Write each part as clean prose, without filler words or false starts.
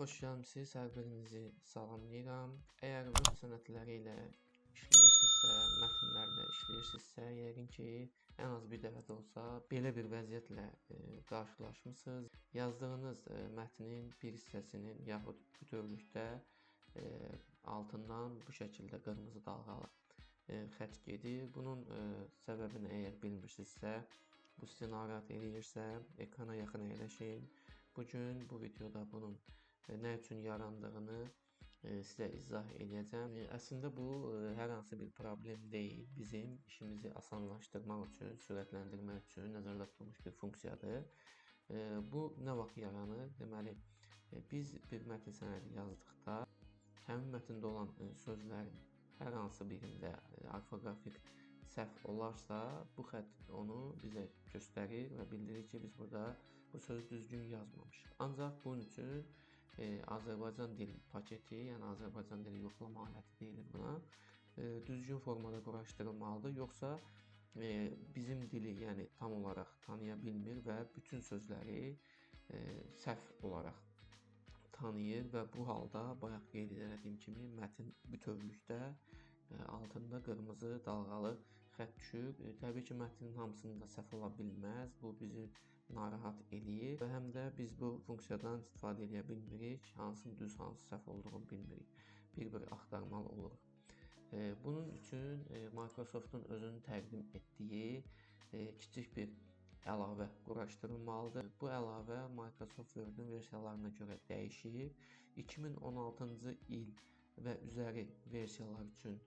Xoş gəlmisiniz. Hər birinizi salamlayıram. Əgər web sənədləri ilə işləyirsinizsə, mətnlərlə işləyirsinizsə, yəqin ki, ən az bir dəfə də olsa belə bir vəziyyətlə qarşılaşmısınız. Yazdığınız mətnin bir hissəsinin yaxud bütövlükdə altından bu şəkildə qırmızı dalğalı xətt gedir. Bunun səbəbini əgər bilmirsinizsə, bu sizi narahat eləyirsə, ekrana yaxın əyləşin. Bugün bu videoda bunun nə üçün yarandığını sizə izah eləyəcəm. Əslində bu hər hansı bir problem deyil. Bizim işimizi asanlaşdırmaq üçün, sürətləndirmək üçün nəzərdə tutulmuş bir funksiyadır. Bu nə vaxt yaranır? Deməli, biz bir mətn sənədi yazdıqda həmin mətndə olan sözlərin hər hansı birində orfoqrafik səhv olarsa, bu xətt onu bizə göstərir və bildirir ki, biz burada bu sözü düzgün yazmamışıq. Ancaq bunun üçün Azərbaycan dili paketi, yəni Azərbaycan dili yoxlama aləti deyilir buna, düzgün formada quraşdırılmalıdır. Yoxsa bizim dili, yəni tam olaraq tanıya bilmir və bütün sözləri səhv olaraq tanıyır və bu halda bayaq qeyd etdiyim kimi mətn bütövlükdə altında qırmızı dalğalı xətt düşür. Təbii ki, mətnin hamısında səhv ola bilməz. Bu bizi narahat eləyir və həm də biz bu funksiyadan istifadə eləyə bilmirik. Hansının düz, hansı səhv olduğunu bilmirik. Bir-bir axtarmalı oluruq. Bunun üçün Microsoftun özünün təqdim etdiyi kiçik bir əlavə quraşdırılmalıdır. Bu əlavə Microsoft Word-ün versiyalarına görə dəyişir. 2016-cı il və üzəri versiyalar üçün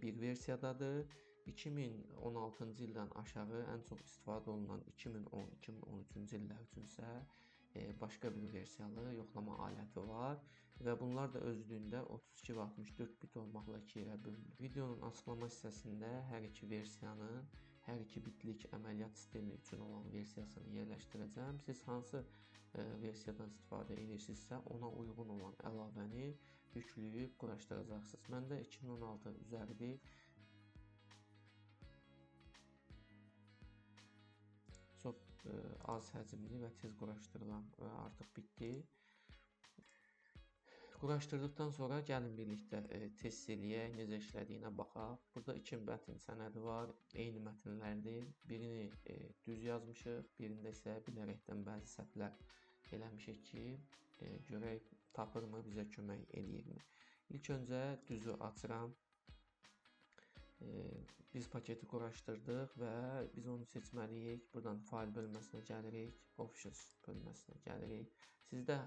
bir versiyadadır. 2016-cı ildən aşağı ən çox istifadə olunan 2010-2013-cü illər üçünsə başqa bir versiyalı yoxlama aləti var və bunlar da özlüyündə 32 və 64 bit olmaqla iki yerə bölünür. Videonun açıqlama hissəsində hər iki versiyanın, hər iki bitlik əməliyyat sistemi üçün olan versiyasını yerləşdirəcəm. Siz hansı versiyadan istifadə edirsinizsə, ona uyğun olan əlavəni yükləyib quraşdıracaqsınız. Məndə 2016 üzəridir. Çox az həcmli və tez quraşdırılan və artıq bitdi. Quraşdırdıqdan sonra gəlin birlikdə test eləyək, necə işlədiyinə baxaq. Burada iki mətn sənədi var, eyni mətnlərdir. Birini düz yazmışıq, birində isə bilərəkdən bəzi səhvlər eləmişik ki, görək tapırmı, bizə kömək eləyirmi. İlk öncə düzü açıram. Biz paketi quraşdırdıq və biz onu seçməliyik. Buradan fayl bölməsinə gəlirik, Options bölməsinə gəlirik. Sizdə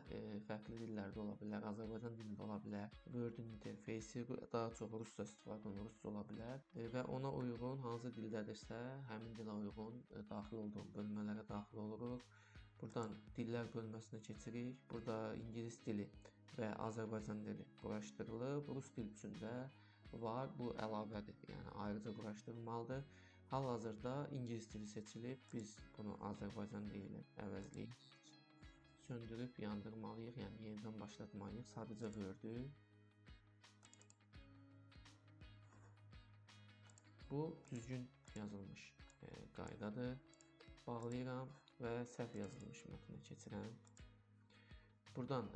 fərqli dillərdə ola bilər, Azərbaycan dilində ola bilər, Word-ün interfeysi daha çox rusca istifadə olunur, rusca ola bilər və ona uyğun hansı dildədirsə, həmin dilə uyğun daxil olduğum bölmələrə daxil oluruq. Buradan dillər bölməsinə keçirik. Burada ingilis dili və Azərbaycan dili quraşdırılıb, rus dili üçün də var, bu əlavədir, yəni ayrıca quraşdırılmalıdır. Hal-hazırda ingilis dili seçilib, biz bunu Azərbaycan dili ilə əvəzləyirik. Söndürüb yandırmalıyıq, yəni yenidən başlatmalıyıq, sadəcə Word-ü. Bu düzgün yazılmış qaydadır. Bağlayıram və səhv yazılmış mətnə keçirəm. Buradan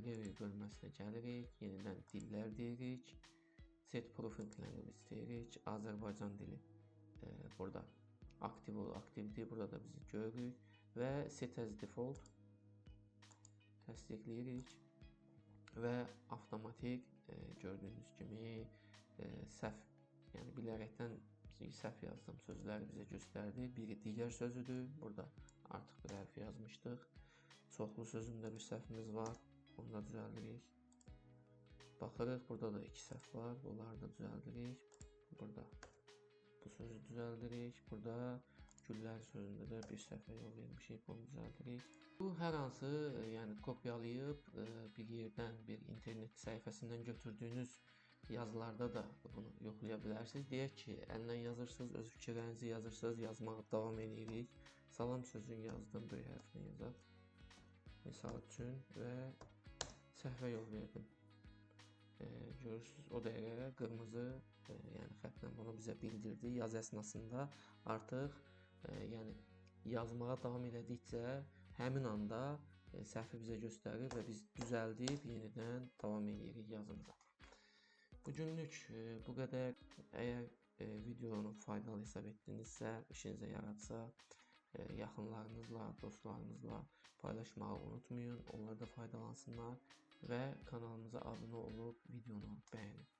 Review bölməsinə gəlirik, yenidən dillər deyirik. Set Proofing Language deyirik. Azərbaycan dili burada aktiv olur, aktivdir. Burada da bizi görürük və Set as Default təsdiqləyirik və avtomatik gördüyünüz kimi səhv, yəni bilərəkdən səhv yazdığım sözləri bizə göstərdi. Biri digər sözüdür. Burada artıq bir hərf yazmışdıq. Çoxlu sözündə bir səhvimiz var. Bunu da düzəldirik. Baxırıq, burada da iki səhv var. Bunları da düzəldirik. Burada bu sözü düzəldirik. Burada güllər sözündə də bir səhvə yol vermişik. Bunu düzəldirik. Bu hər hansı, yəni kopyalayıb bir yerdən, bir internet səhifəsindən götürdüyünüz yazılarda da bunu yoxlaya bilərsiniz. Deyək ki, əllə yazırsınız, öz fikirlərinizi yazırsınız, yazmağa davam edirik. Salam sözünü yazdım, böyük hərflə yazaq. Misal üçün və səhvə yol verdim. Görürsünüz, o dəqiqə qırmızı, yəni xəttlə bunu bizə bildirdi. Yazı əsnasında artıq, yəni yazmağa davam elədikcə həmin anda Səhvi bizə göstərir və biz düzəldib yenidən davam edirik yazımıza. Bugünlük bu qədər. Əgər videonu faydalı hesab etdinizsə, işinizə yaradsa, yaxınlarınızla, dostlarınızla paylaşmağı unutmayın. Onlar da faydalansınlar və kanalımıza abunə olub videonu bəyənin.